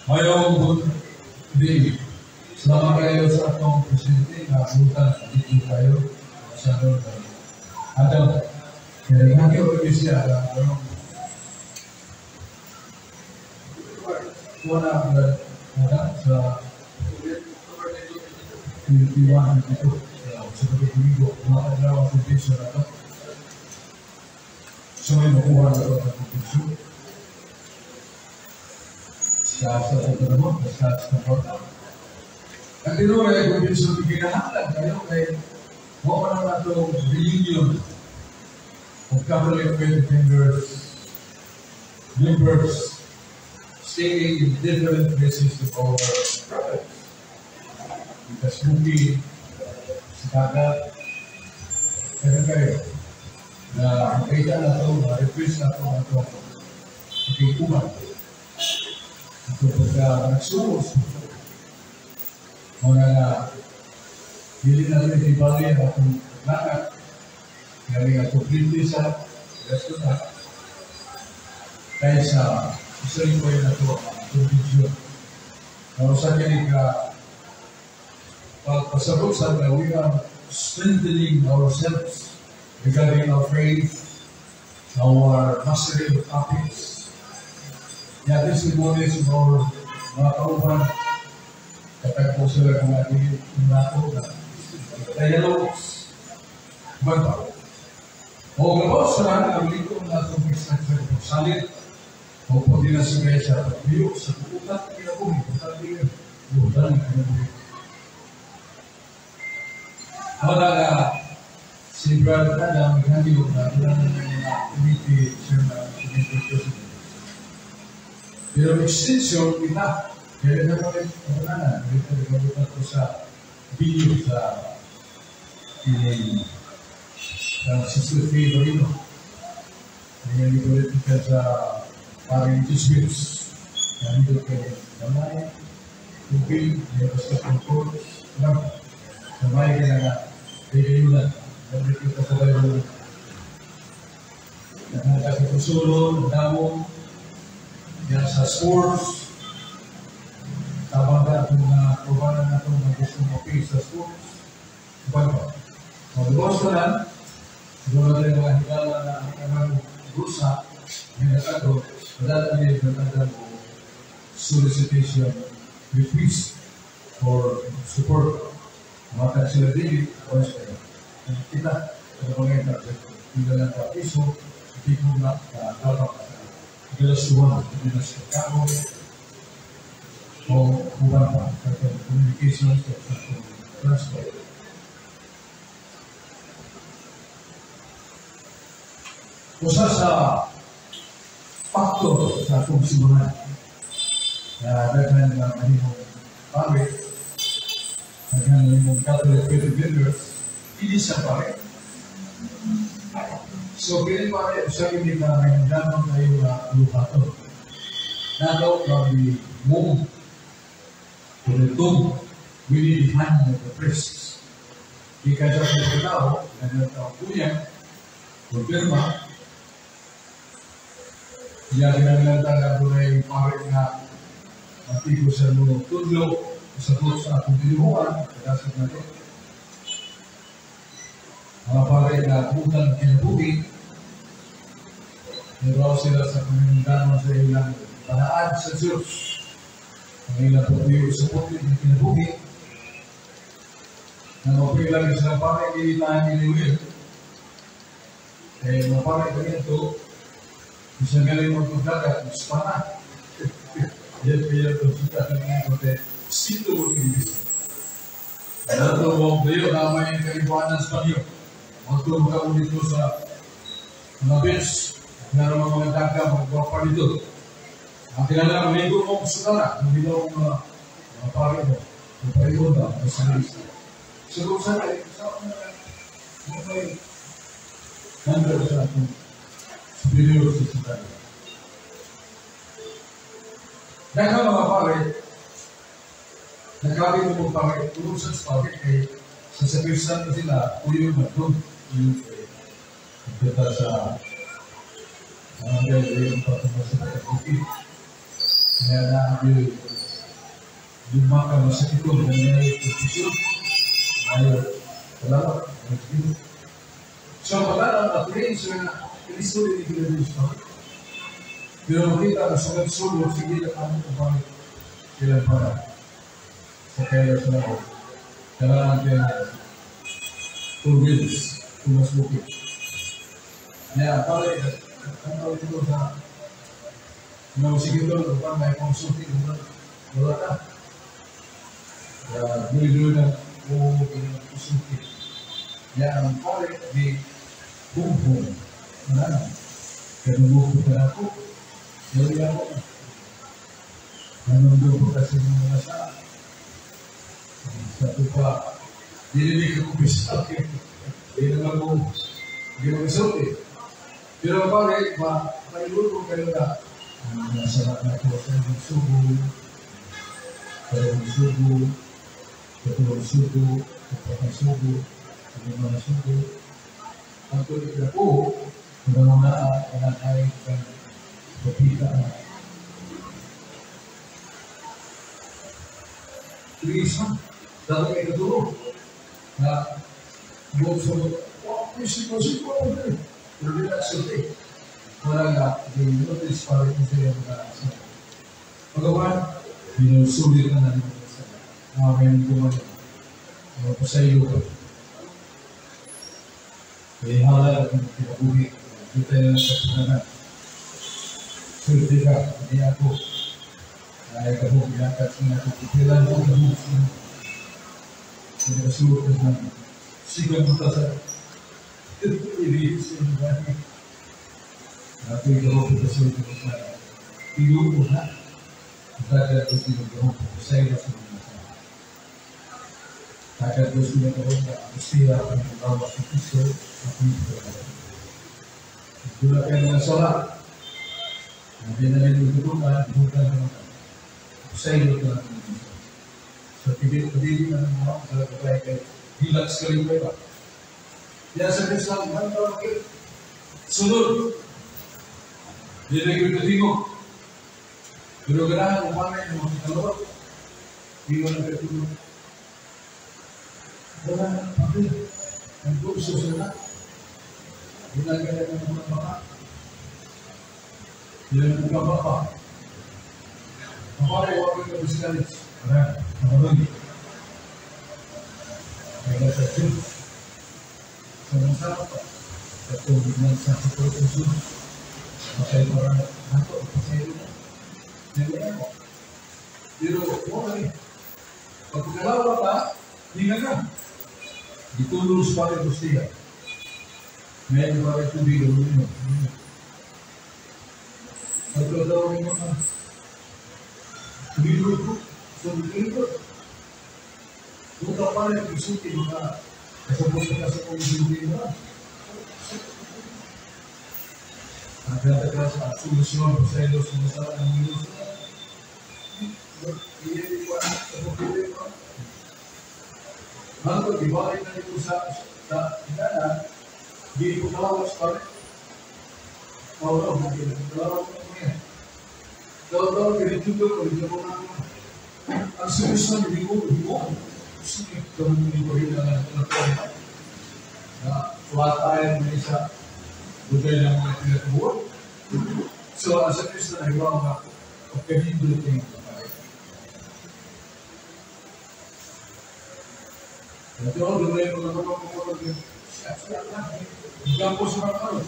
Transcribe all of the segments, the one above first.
Mayong day. Salamat kayo sa atong presidente na butan dito kayo sa Adam. Kaya nanti ko siya ang wala na sa 21 dito sa Domingo, mga adlaw ang convention na to. So may makuha na ito ang convention. Sa pagkakabot, sa kwarta. Ang tinuod ay convention ginahanglan kayo kay mo man na itong reunion of Catholic Faith Defenders members staying in different places of our province. Because sa dagat, kaya kayo, na makita na ito, ma-refresh na ito, na ito, ikikuman. Ito pagka nagsuos, muna na, dili na rin ibali ang atong langat, kaya nga kumplete sa resto na, kaysa isa rin ko yun na ito ang convention. Nausa kini ka pagpasabot sa na we are strengthening ourselves regarding our faith, our mastery of topics. Yeah, testimonies of our mga kauban, katagpo sila ng mga nato na dialogues. Bagba. O gabaw sa ang lingkod na itong sa pagsalit o pwede na sila sa pagbiyo sa buutan ng kinabuhi, buutan ng kinabuhi. Wala na si Brother Adam naghanyo na wala na ng mga committee chairman, committee president. Pero extension kita, kaya na kami pagkananan, dito nagabutan ko sa video sa Sister Faye Marino. Kaya politika sa paring Jesuits. Nandito kay Damay, Tubig, meron sa Concord, Damay ka na kayunan. Nandito ka sa kayo. Nandito sa Kusulo, Damong, yan sa sports. Tabang na itong mga kubanan na itong mga gusto mapil sa sports. Bago. Magbukas na lang, siguro tayo mga higala na ang kanang rusa, may nakato, madala niya yung nagandang solicitation request for support. Mata sila din, once kayo. Kita, ano mga ito, hindi lang ka piso, hindi ko na dapat galasuan, hindi na sa kao, o uban pa, sa communication, sa transport. Usa sa faktor sa akong simbahan na daghan nga mahimong pare, daghan mahimong Catholic Faith Defenders, hindi siya pare. So, kini pare, usa kini ka mahimong kayo nga luhaton. Nato from the womb to the tomb, we need the hand of the priests. Di ka siya sa tao, na tao kuya, kumpirma, iya ginaglantan na doon pare nga matigo sa mga tudlo, sa sa akong tinibuhan, kadasag na ito. Mga pare na butan kinabuhi, nagawa sila sa pamimigdanon sa ilang panaan sa Diyos. Ang ilang pagpuyo sa puti ng kinabuhi, na mapilang silang pare, hindi tayo niliwil. Eh, mga pare ganito, isang galing magpagdagat, mas pana. Yan kaya ito, sita sa mga kote, sito mo ibig. Dato mo, kayo na may kaibuanan sa panyo. Magturo ka ulit dito sa mga beach, meron mga daga, magwapa dito. Ang kilala, maligo mo sa tara, hindi mo mga pare mo, mga ba, mga sanisa. So kung saan ay, sa mga nandito sa atong superior sa sitara. Dahil mga pare, nagkabi mo mga pare, tulong sa pare, kay sa sakrisan sila, uyo na doon, uyo kay nagkata sa mga gaya yung patungo sa pagkakuki. Kaya na ang lumaka masakit ko na may posisyon. Ayaw, salamat. So, pagkala at range na Kristo din ginagawa sa pero makita na sunod-sunod, sige na kami kung bakit kailan para sa kaya sa loob. Kailangan kayo two wheels, kung mas bukit. Kaya, pare, ang tawag ito sa no, sige ito, upang may konsulti, wala ka. Kaya, duloy-duloy na kung konsulti. Kaya, ang pare, di hum-hum. Wala na. Kaya, numuko ka na ako. Dali ako. Nanunod ko kasi ng mga sa. Sa tupa, dinilig ako bisa. Hindi naman ko, hindi ko isulti. Pero pare, mailuto kayo na nasa na ko sa inyong subo, karong subo, katulong subo, kapatang subo, inyong mga subo. Ang tulig na po, kung mga nanay kang kapita na. Please, dapat kayo katulong na buong sunod, oh, please, please, please, pero di na sulti. Wala nga, di-notice pa rin sa iyong mga sa pagawan, binusulit na natin sa mga ngayon kumano. Mga pasaylo ka. Kaya hala ang kinabuhi. Dito tayo sa pananan. Sulti ka, hindi ako. Ay kahog, yakat nga ako. Kailan ko kahog siya. Kaya nakasulot ka sa sigan mo ta sa ilihis sa inyo. Ako'y gawin ko sa inyo sa piluto na. Tagad ko sila gawin ko sa inyo sa mga sa. Tagad ko sila gawin na sila ang gawa sa Kristo at Kristo. Dula kayo mga sala. Hindi na rin itutukan, bukan na mga. Sa inyo ka lang. Sa pili na ng mga sa kapay kay hilaks ka rin ba? Yan sa Kristo ang sunod. Hindi na yung katingo. Pero ganahan kung paano yung mga kalawat. Hindi mo lang katulog. Wala na ang papel. Ang kurso sa lahat. Ginagaya ng mga baka. Hindi na nagkabaka. Ang pare, huwag yung kabisikalis. Wala, nakaroon. Kaya sa church. Sa masarap pa. Sa tubig ng sa kurso. Masaya parang nato, masaya na. Nangyay mo. Pero, okay. Pag pagkalawa ka, hinga ka. Ditulong sa pare gustiya. Ngayon pare tubig, gawin mo. Pagkalawa mo ka, tumilog ko, sumilog. Kung ka pare, isuti mo ka. Kasabot ka sa kung isuti mo ka. Nagdadaga sa solusyon sa iyo sa masala ng Diyos. Manto, ibalik na ito sa inana, di ko kalawas pa rin. Oo, kalawas pa rin. Daw-daw, pinituto ko, hindi ko na. Ang solusyon, hindi ko, sige, kami ko rin na na tuwatayan mo isa bugay ng mga pinatuwa. So, as a Christian, ay wow nga pagkanindot niya yung kapay. Ito, doon na yung mga kapag-kapag siya na. Gampo sa mga karo.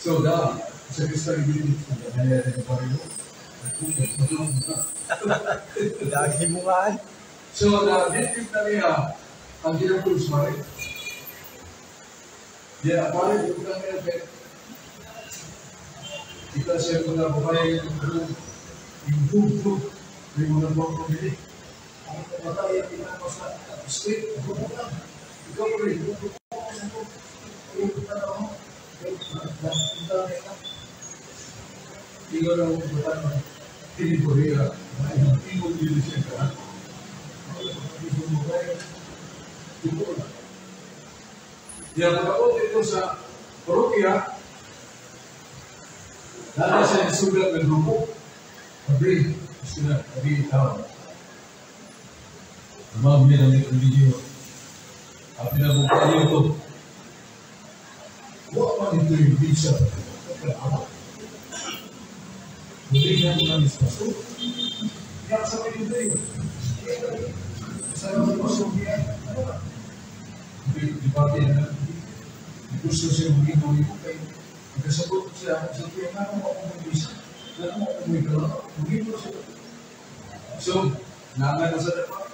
So, daw, sa Kristo ibig Lagi mo nga. So, na-native na niya ang ginapulus mo rin. Yeah, pare, yung lang niya, kita siya mga babae yung group, yung mga buwang pamili. Ang kamatay, pinapa sa street, bubukan. Ikaw rin, bubukan. Ikaw na ang bubukan. Kini Korea, na iyang ingon dili siya ka. Gusto mo kayo, ito na. Yang pag-abot ito sa parokya, nana siya isugat ng grupo. Agree, sila, agree tao. Mga niya ng video. Ang pinagbukayo ito. Wa man ito yung visa. Hindi na nila ni pastor. Kaya sa mga ito. Sa mga pastor niya, ano na? Di ba na? Gusto siya maging ito kay nagkasabot siya sa tuwing na ako mag-visa. Na ako mag-visa. Maging siya. So, naangan na sa dapat.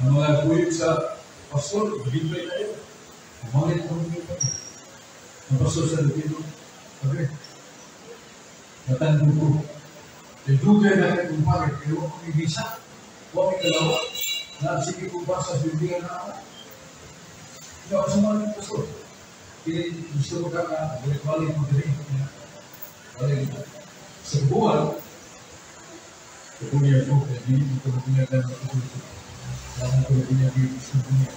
Ang mga kuyog sa pastor, gintay tayo. Umangit ang mga. Ang pastor sa Lupino, okay. Natando ko. Dugay na kayo kung bakit, pero huwag kong ibisa. Huwag kong kalawa. Nasige ko ba sa bibigyan na ako? Hindi ako sa mga pastor. Kaya gusto ko ka na, balik-balik mo din. Balik. Sa buwan, kukunya ko, kaya hindi ko kukunya dahil matutuloy ko. Dahil ko kukunya dito sa kukunya.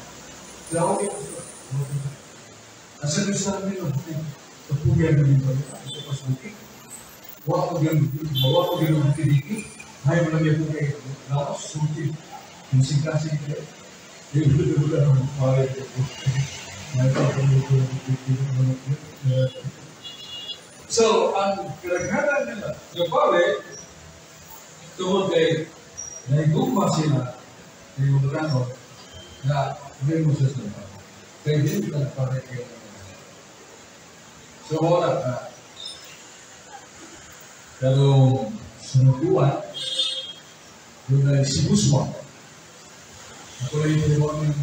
Kaya ako kayo, pastor. Asa doon sa amin, pagkukunya na dito, ito pasbuki. Wa ko gyud tidiki. Hay mo lang yung kay laos sulti. Musing-kasing kayo. Yung buda ng pare ko. So, ang karaghanan nila, yung pare, tungod kay naigugma sila kay mga na may mo sa sila. Kaya hindi ka pare kayo. So, wala ka. Pero sinubuan, doon ay sibuswa. Ako na yung ng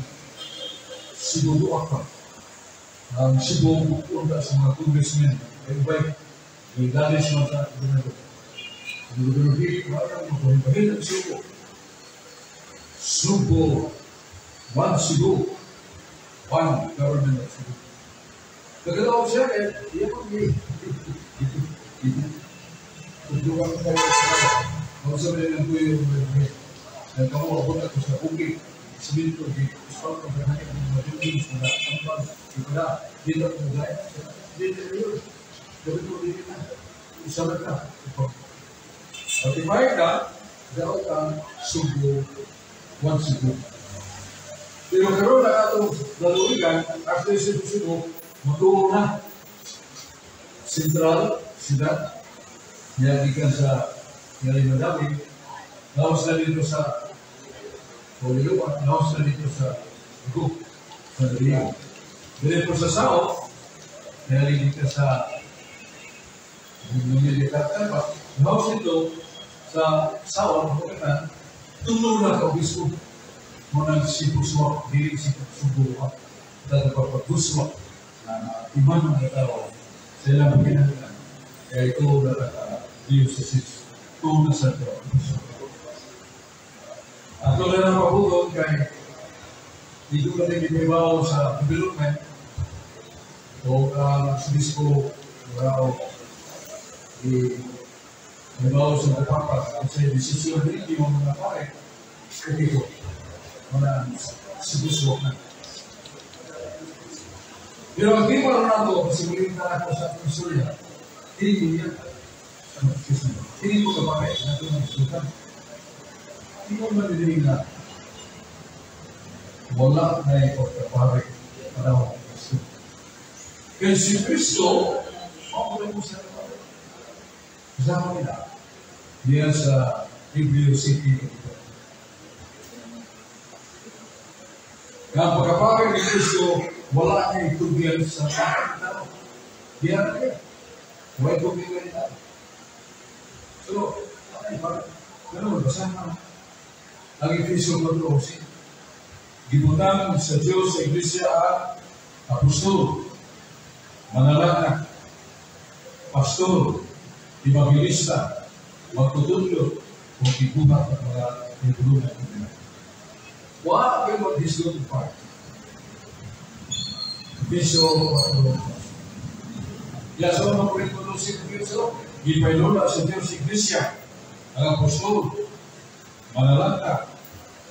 sibubuak pa. Ang sibu punta sa mga congressmen, ay ubay, gidalis mo sa gobernador. Ang gobernador, wala mo kung ang subo. Subo, one Cebu, one government of Cebu. Pagkatapos siya, eh, iya mo, tujuan tayo sa kung sa mga ng kuya yung mga nagkakuha ako sa bukid, siminto, gusto ko sa kanya ng mga buildings, mga tambang, iba, dito ko gaya, dito yun, dito ko dito na, isa na ka. Notify ka, daw ka, Subo, one Cebu. Pero karoon na itong lalawigan, after Cebu, Cebu, matuo na, Central, Siyudad, niyagikan sa Ngali Madami, naos na dito sa Poliluan, naos na dito sa Gu, sa Rio. Dito sa South, niyagikan sa Militar, naos dito sa South, Bukatan, tulo na ka-obispo mo nang sibuswa, dili sibuswa, dahil pagpaguswa na iman ng tao sa ilang pinaglan. Kaya ito na diocese, ito na sa ito. At ito na ang kay dito ka din ibabaw sa development o sa bispo o ibabaw sa Papa at sa desisyon din yung mga pare okay ko mga sibuswak na. Pero ang di pa rin nato simulin na ako sa istorya, hindi niya hindi ko kapare na ito ng sultan. Hindi ko manilig na wala na ipagkapare panahon ng Kristo. Kaya si Kristo, makulang mo sa kapare. Kasama nila, diyan sa Hebreo City. Ang pagkapare ni Kristo, wala na itugyan sa tao. Diyan na niya. Wala itugyan na tao. So, ay, parang, ganun, basahan na. Ang Efeso 4:11. Gibutang sa Diyos sa Iglesia ang apostol, manalangin, pastor, evangelista, magtutudlo, kung ibuhat ang mga tinutulungan nila. Wala kayo mag-dislo to part. Efeso 4:11. Ya sa mga Korinto 12, gipailula sa Diyos sa Iglesia. Ang apostol, mga langka,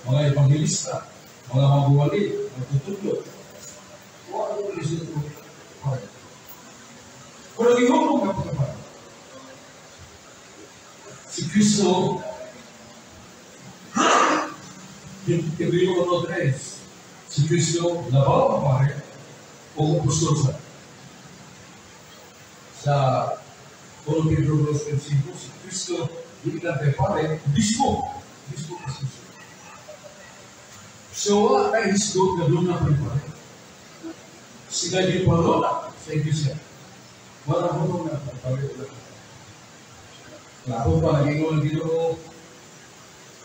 mga evangelista, mga magwali, mga tutudlo. Wala ko lisod ko. Pero gihulong nga pagkapare. Si Kristo, Hebreo 1:3, si Kristo labaw ang pare o apostol sa sa 1 Pedro 2:5, si Kristo dili lang kay pare, bispo, bispo Jesus. So wala kay hisgot na doon na pare. Sila di palona sa iglesia. Wala hulong na pare. Klaro pa, nag-ingon ang Ginoo.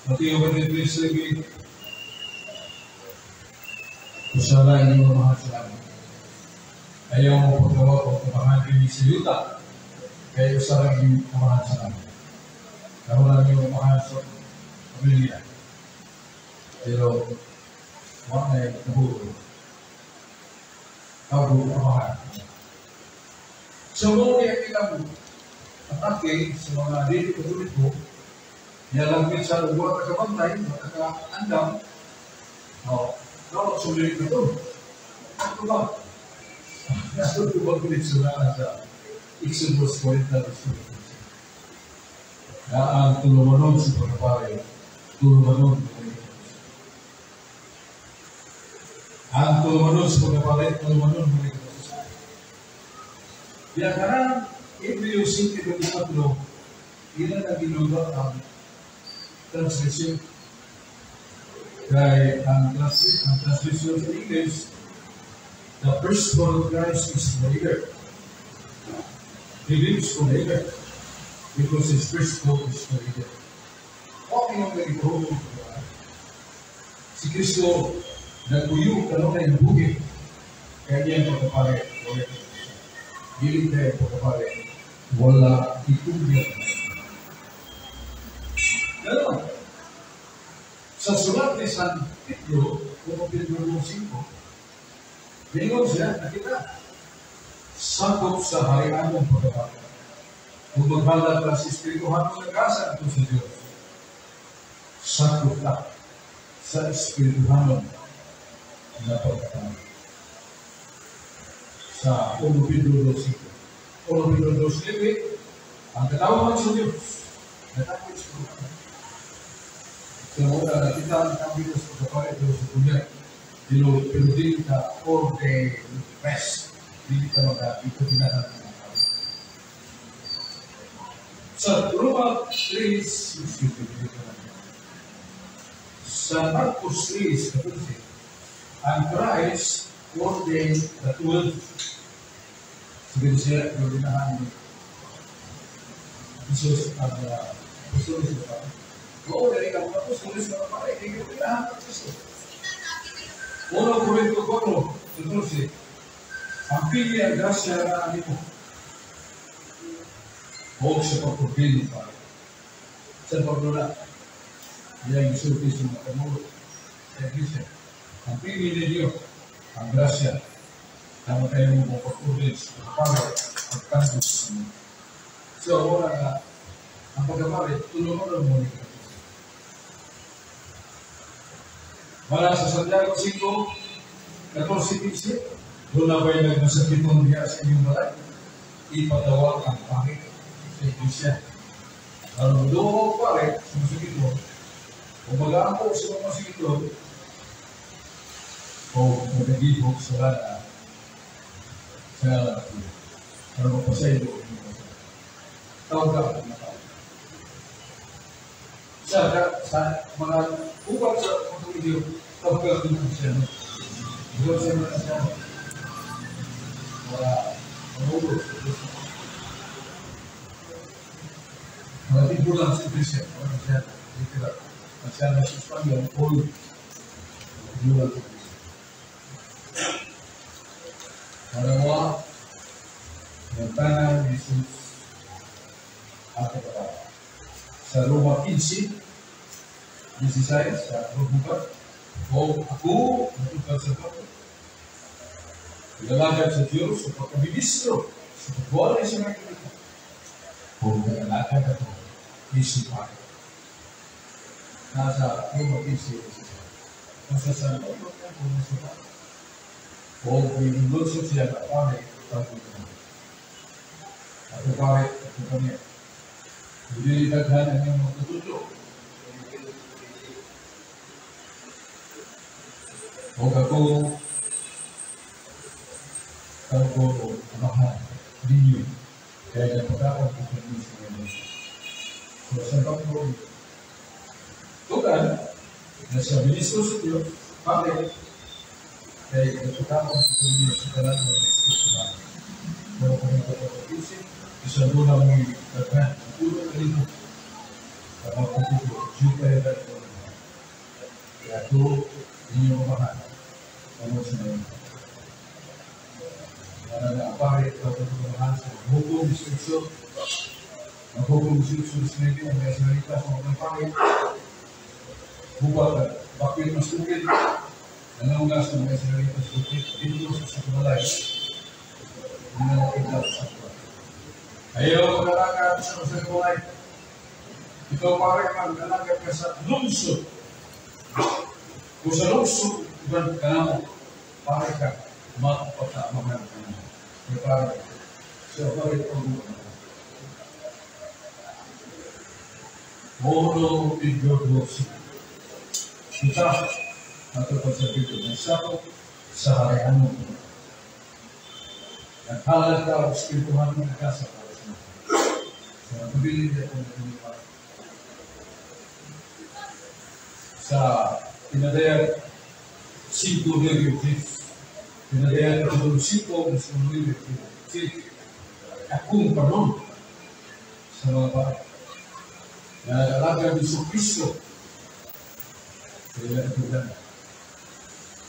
Mateo 23:9. Usara inyong mahal sa langit. Ayaw mo paggawa o kamahan kini sa yuta. Kaya usara inyong mahal sa langit. Karoon lang inyong mahal sa pamilya. Pero, wala na yung nahulog. Tawag kamahan. So, mo niya ilang atake sa mga dili Katoliko, nilalangit sa lugar na kabantay, mataka-andam, o, no, sulit na ito. Ano ba? Nasa ba kulit sila sa Exodus 40. Na ang tulumanon sa pagkapare, tulumanon. Ang tulumanon sa pagkapare, tulumanon. Kaya karang Hebreo 5:24, ilan ang ginuga ang translation. Kaya ang translation sa English, the priesthood of Christ is forever. He lives forever because his priesthood is forever. Okay ang nagiguro. Si Kristo nagpuyo kanunay nabuhi. Kaya niya ang pagkapare, wala. Dili tayo pagkapare, wala itugyan. Pero, sa sulat ni San Pedro, 1 Pedro 5, bingon siya, nakita, sakop sa harianong pagkapare. Kung maghalat ka sa Espirituhanong nag-asa ito sa Diyos, sakop ka sa Espirituhanong na pagkapare. Sa 1 Pedro 2:5. 1 Pedro 2:9, ang katawhan sa Diyos, natapos sa pagkapare. Sa mga nakita ang kambing sa pagkapare pero sa kunya, pero dili ka ordained rest, dili ka mag-ikotinahan ng mga tao. Sa Roma 3, sa Marcos 3:14, ang Christ ordained the 12. Sabihin siya, ordinahan ni Jesus ang apostoles na pare. Oo, dahil ang apostoles na pare, hindi ordinahan ng Kristo. 1 Corinto 4:14, ang pili ang grasya na ani mo. Huwag sa pagpupili pare. Sa pagdula, niya ang isulti sa mga kamulo sa iglesia. Ang pili ni Diyos, ang grasya, na kayo mo pag-urge, pagpapare, pagtanggap sa mga. So, wala nga, ang pagkapare, tulungan mo ni Kristo. Wala sa Santiago 5:14-15, doon na ba'y nagmasakiton niya sa inyong balay? Ipatawag ang pangit sa iglesia. Ang doon pare, sa masakiton, o mag-aampo sa mga masakiton, o magagibok sa lana, sa lalaki. Para mapasaylo o mapasaylo. Tawag ka ang mga tao. Sa mga uwag sa mga video, tawag ka ang mga siya. Buwan sa mga siya. Mga manulo. Mga tigulang sa iglesia. Mga siya. Literal. Mga siya na sa Espanyol, all tigulang sa iglesia. Marawa, ng tanan ni Jesus ang kapatid. Sa Roma 15:16, sa Roma, o ako, natupad sa kapatid. Ilalagad sa Diyos sa pagkaministro, sa pagwalay sa mga kalita. O nagalagad ako, isipay. Nasa Roma 15. Nasa sa o gilunsod siya na pare pag-ina. Ato pare, ato kami. Hindi daghan ang inyong magtutudlo. O ako, tawag o amahan ninyo. Kaya napagkakon ko sa inyo sa inyo. So sa pagko, tugan, na sa ministro sa Diyos, pare, kaya napagkakon ko sa inyo sa talan ng Espiritu. Pero kung ito pag-isip, isang doon ang mga daghan, ang ulo ka dito, ang magpapito, Diyo kayo dahil ito. Kaya ito, inyong amahan, ano sa ngayon. Para na apare, ito ang amahan sa maghukom 18, maghukom 18, 19, ang mga salita sa mga pare, bubat at bakit mas bukid, nangungas ng mga salita sa bukid, dito sa sabalay, nangalakita sa sabalay. Ayaw mag-alagad sa sabalay. Ikaw pare mag-alagad ka sa lungsod. Kung sa lungsod, ibang ka na mo, pare ka, mapagkaamahan ka na mo. Kaya pare, sa pare pag-uwan. Mono Igorgosi. Kita atau pagsabi ng sakop sa harian mo. Naghalad ka o espirituhan ng nagkasa para sa mga. Sa nagpabili niya kung nagpabili sa pinadayag 5:9, pinadayag kapitulo 5, verso 9, akong panon sa mga pare. Nag-alaga ni Jesucristo kaya ito.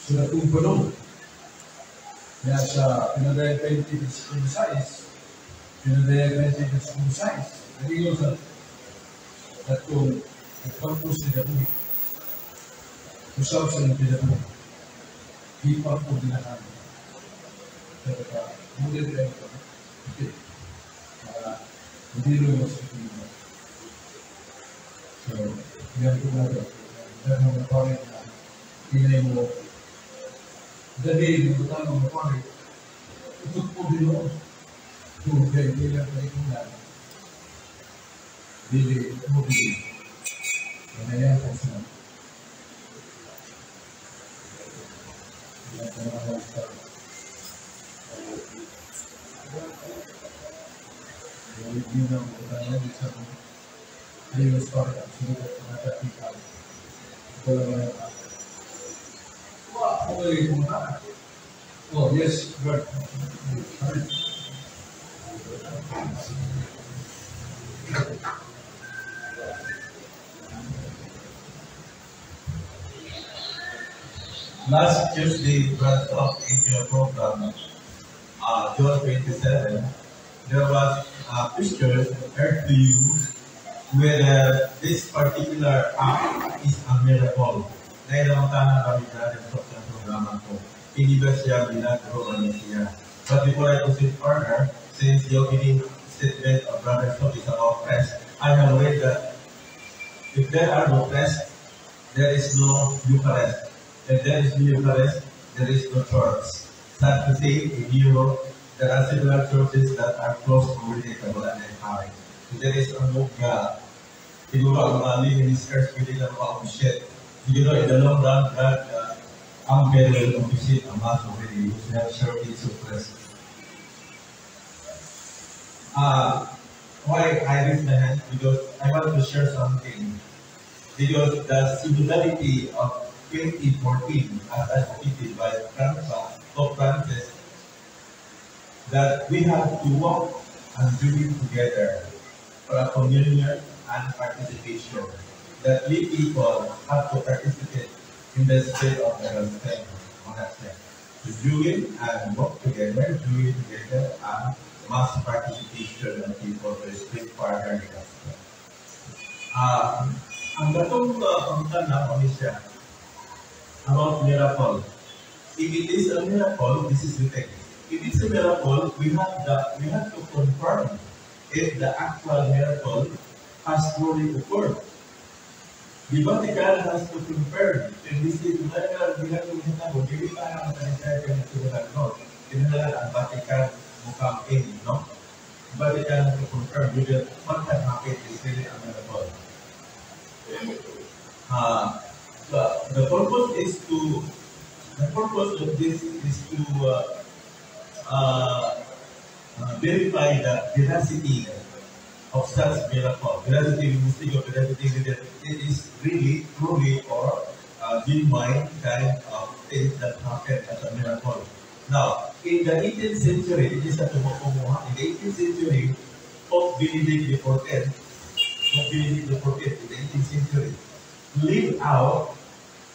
So akong panon. Kaya sa pinadayag 20, versikulo 6, pinadayag 20, versikulo 6, nag-ingon sa katong nagpangpos ni David. Usap sa iyong pinabuhay. Di pa po dinahan. Pero ka, muli tayo ito. Okay. Para hindi rin mas ito. So, yan po natin. Dahil mga pare na pinay mo, dali, yung butang mga pare, ito po din. Kung kayo bilang kalikunan, dili, mo dili. Yan po sa Oh, yes, right. Last Tuesday, Brad talked in your program, June 27, there was a picture aired to you whether this particular act is a miracle. Dahil ang tanang kami brother sa programa ko, hindi ba siya milagro o siya? But before I proceed further, since the opening statement of Brother Sob is about press, I have read that if there are no press, there is no Eucharist. If there is no Eucharist, there is no church. Sad to say, in Europe, there are several churches that are closed already sa wala na yung. There is a move nga, siguro ang mga ministers pwede na mga officiate. Siguro in the long run, God, ang very well officiate ang mass already, which have shortage of press. Why I raise my hand? Because I want to share something. Because the synodality of 2014, as advocated by Pope Francis, that we have to walk and do it together for a communion and participation. That we people have to participate in the spirit of the gospel. To do it and work together, do it together, and mass participation of people to spread further the gospel. Ang gatong pangutana ko siya about miracle. If it is a miracle, this is the thing. If it's a miracle, we have to confirm if the actual miracle has truly occurred. The Vatican has to confirm in this case, wala na ginagawa niya ko, dili pa na matanitay kaya nasulat, no? Kinahanglan ang Vatican mo come in, no? Vatican to confirm whether what had happened is really a miracle. The purpose of this is to verify the veracity of such miracle. Veracity, we must think of veracity, whether it is really, truly, or genuine kind of thing that happened as a miracle. Now, in the 18th century, it is a tumukumuha. In the 18th century, Pope Benedict XIV, Pope Benedict XIV in the 18th century, laid out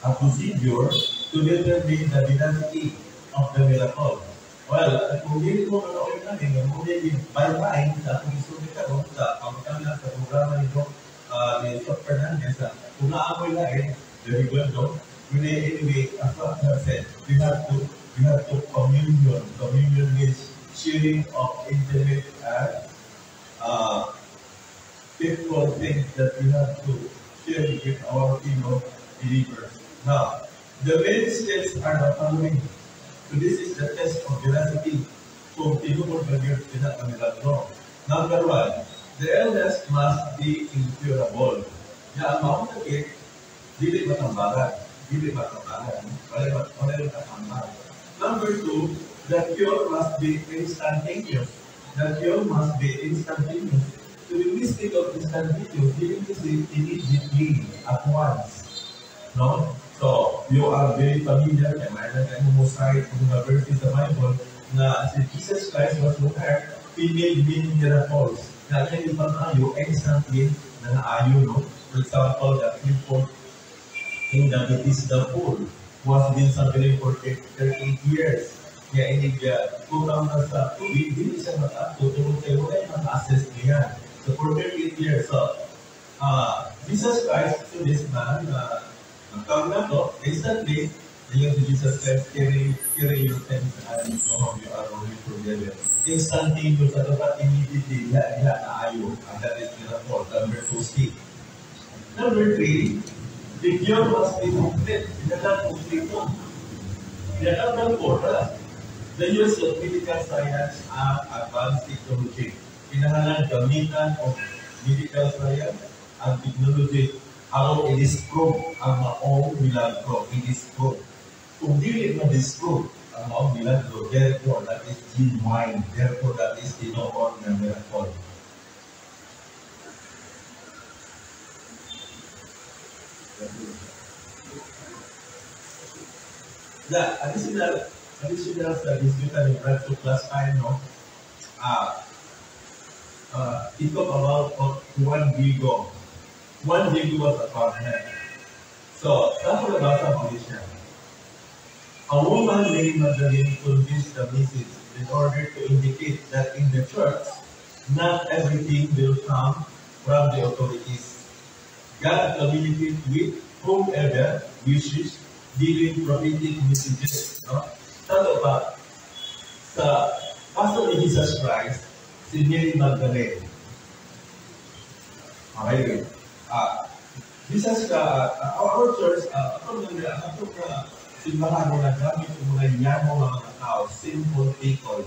a procedure to determine the veracity of the miracle. Well, kung dili mo manood na rin, mo by mind sa akong isulti karon sa pangutana sa programa ni Doc ni Doc Fernandez, kung naamoy lain, very good, no? Anyway, as what I have said, we have to communion. Communion means sharing of intimate and faithful things that we have to share with our fellow believers. Now, the main steps are the following. So this is the test of veracity. Kung tinuod ba gyud sila ang milagro. Number one, the illness must be incurable. Ya, ang maong sakit, dili matambalan. Dili matambalan. Wala wala matambal. Number two, the cure must be instantaneous. The cure must be instantaneous. To be mystic of instantaneous, you need to say immediately, at once. No? So, you are very familiar, kaya mayroon tayong mosaic ng mga verses sa Bible na si Jesus Christ was on earth, he made many miracles. Na kaya yung pang-ayo, instantly, na naayo, no? For example, the people in the Bethesda pool was been suffering for 38 years. Kaya inig, kung na sa tubig, hindi siya maka-ato, tungod kay wala yung maka-assess niya. So for 38 years, so, Jesus Christ to this man, ang na to, instantly, yung si Jesus Christ, carry, carry your sins and go home, you are already forgiven. Instantaneous, at dapat immediately, diha, diha na ayo. And that is miracle, number two C. Number three, the cure must be complete. Kinahanglan kompleto. The number four, the use of medical science and advanced technology. Kinahanglan gamitan of medical science and technology aron i-disprove ang maong milagro. I-disprove. Kung dili ma-disprove ang maong milagro, therefore that is genuine. Therefore that is tinuod na miracle. The additional sa diskutan ni Brad to last time, no? He talked about Juan Diego. Juan Diego was a farmer. So, saan ko nabasa mo siya? A woman named Magdalene convinced the message in order to indicate that in the church, not everything will come from the authorities. God communicates with whomever wishes, giving prophetic messages. No? Talo pa, sa kaso ni Jesus Christ, si Mary Magdalene. Okay. Jesus ka, our church, ako nga, ako nga, simbahan mo na gamit yung mga yamo nga mga tao, simple people.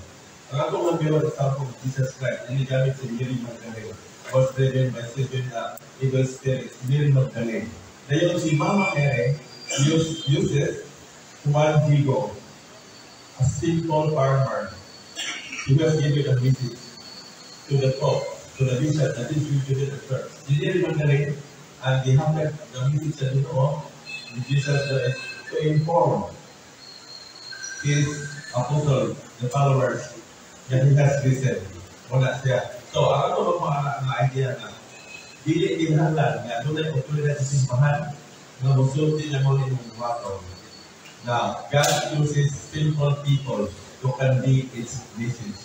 Ang ako nga meron example of Jesus Christ, hindi gamit si Mary Magdalene. Was driven by seven evil spirits, Mary Magdalene. Dayon si Mama Mary uses Juan Diego, a simple farmer. He was given a message to the Pope, to the bishop, that is usually the church. Si Mary Magdalene, and the happened the message sa Ginoo, Jesus to inform his apostle, the followers, that he has risen. Wala siya. So, ang ato mga idea na dili kinahanglan nga dunay otoridad sa simbahan nga mosulti na mo imong buhaton. Now, God uses simple people to convey its message.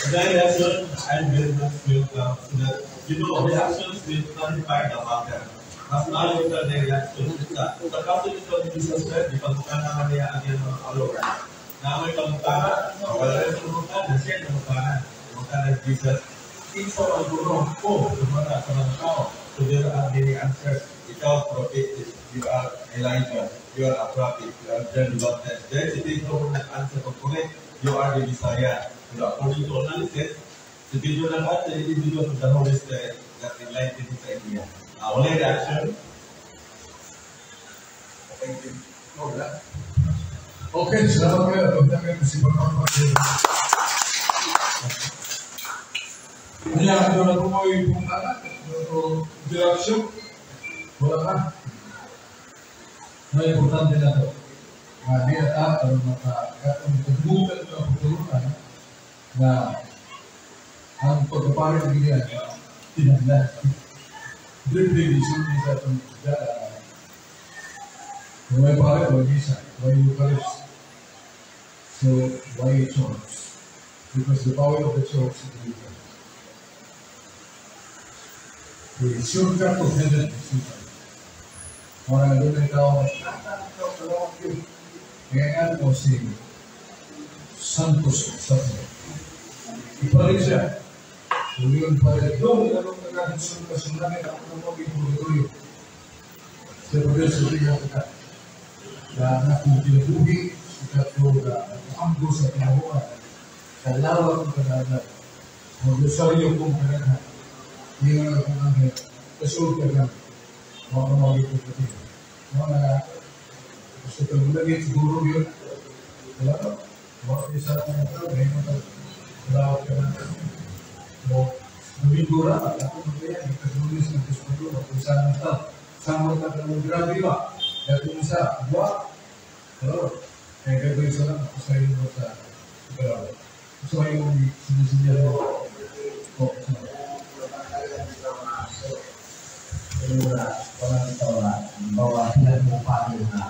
The reaction, I'm very much welcome so that, reactions will clarify the matter. Mas lalo ka na reaction. Sa kaso nito ni Jesus Christ, di pagmukha naman niya ang iyang mga followers. Na may pagmukha, wala rin pagmukha, siya pagmukha. pangutana Jesus, kinsa man kuno ko sa mga tao? So there are many answers. Ikaw, prophet, you are Elijah, you are a prophet, you are John the Baptist. Then si Pedro kung nag-answer kung correct, you are the Messiah. Pero according to analysis, si Pedro nag-answer, it is because of the Holy Spirit that enlightened sa iya. Wala reaction? Thank you. Okay, salamat kayo. Pagdating kayo si Pagpapag. Kanya, ito na po mo yung pungkana. O interaction. Wala ka. Na importante na ito. Nga di at ato makakatunggutan ng pagtulungan na ang pagkaparin ng ginihan tinaglan. Briefly, isulti sa itong dala. Kung may pare, why misa? Why Eucharist? So, why church? Because the power of the church is the Eucharist. The shortcut of heaven is Eucharist. Mga doon ay tao, kaya nga mo si Santos Santo. Ipalit siya. Uliyon pa rin. Doon, anong nagkakasunod ka sa langit, ako na mo, ipurgatorio. Sa pagdil sa tiga ka. Na akong kinabuhi, sa katlo na amgo sa kinabuhan, sa lawak ng kanaghan, mag-usaryo kong kanaghan, hindi nga akong anghel, kasul ka lang, mga kamagipagpatiyo. Mga na, gusto kang lagi, siguro yun. Wala ba? Mga isa akong ito, ngayon mo lawak ka lang. Mo, Domingo ra, at ako magkaya, nagkagulis ng Diyos mag-usang ng tao. Sama ka ng grabe ba? Kaya kung isa, buwa. Pero, kaya gagawin sa lang, ako sa'yo mo sa grabe. So, yung sinisinyal mo. O, sorry. Bawa sila mo paano na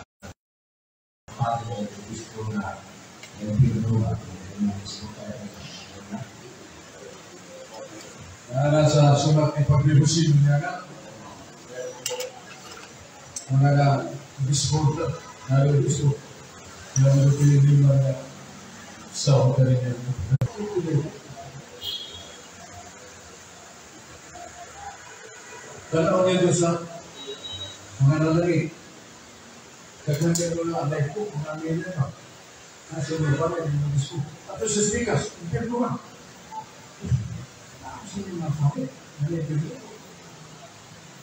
paano gusto na yung pinagawa ng gusto kaya na sa sulat ni Padre Jose niya nga mga na gusto na gusto na mga mga sa hotel niya. Tanaw niya doon sa mga nalagi. Kaganda ko na alay ko, mga milya na. Nasa may balay ng gusto. Ato sa stikas, impyerno ka. Sino mga sabi?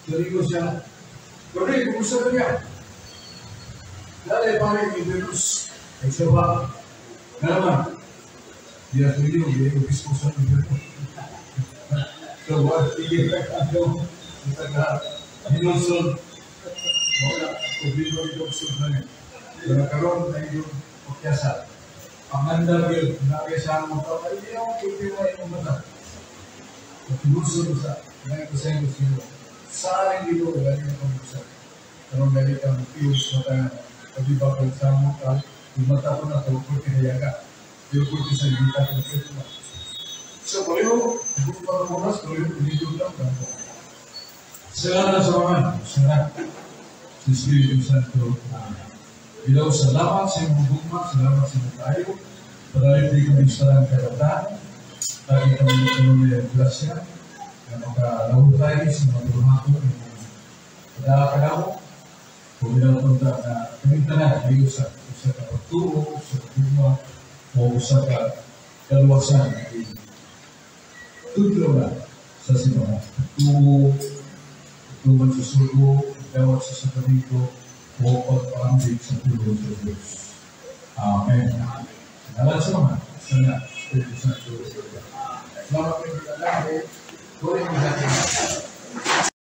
Sabi ko siya, Padre, kumusta ka niya? Dali, pare, may Venus. Ay siya ba? Nga naman, diya sa inyo, diya yung obispo sa impyerno. So, what? Sige, ano? Isa ka, hinulsod. Wala, problema ito sa niya. Pero karoon na iyong pakyasa. Pangandar yun, nakaya mo ito, ay hindi ako problema yung mata. Paglusod sa ngayon ko sino. Saan dito, galing ang pag-usap. Pero galing ang piyos mata, pag-ibabal sa mata, yung mata ko na ito, kinayaga. Yung pwede sa gita ko na. So, pareho, kung pag-umas, pareho, pinidyo lang. Salamat sa mga, salamat sa Espiritu Santo. Bilaw, salamat sa iyong gugma, salamat sa iyong tayo. Padayon di kami sa kabataan. Lagi kami natuloy ang grasya na makalahutay sa mga buhato ng padakalaw. Kung minapunta na kami tanan, ay usa ka pagtuo, usa ka gugma, o usa ka kaluwasan. Tudlo na sa simbahan. Tuo, tuman sa sugo, dawat sa sakramento, o pagpaambit sa tulong sa Diyos. Amen. Salamat sa mga. Salamat. Salamat kayo. Salamat.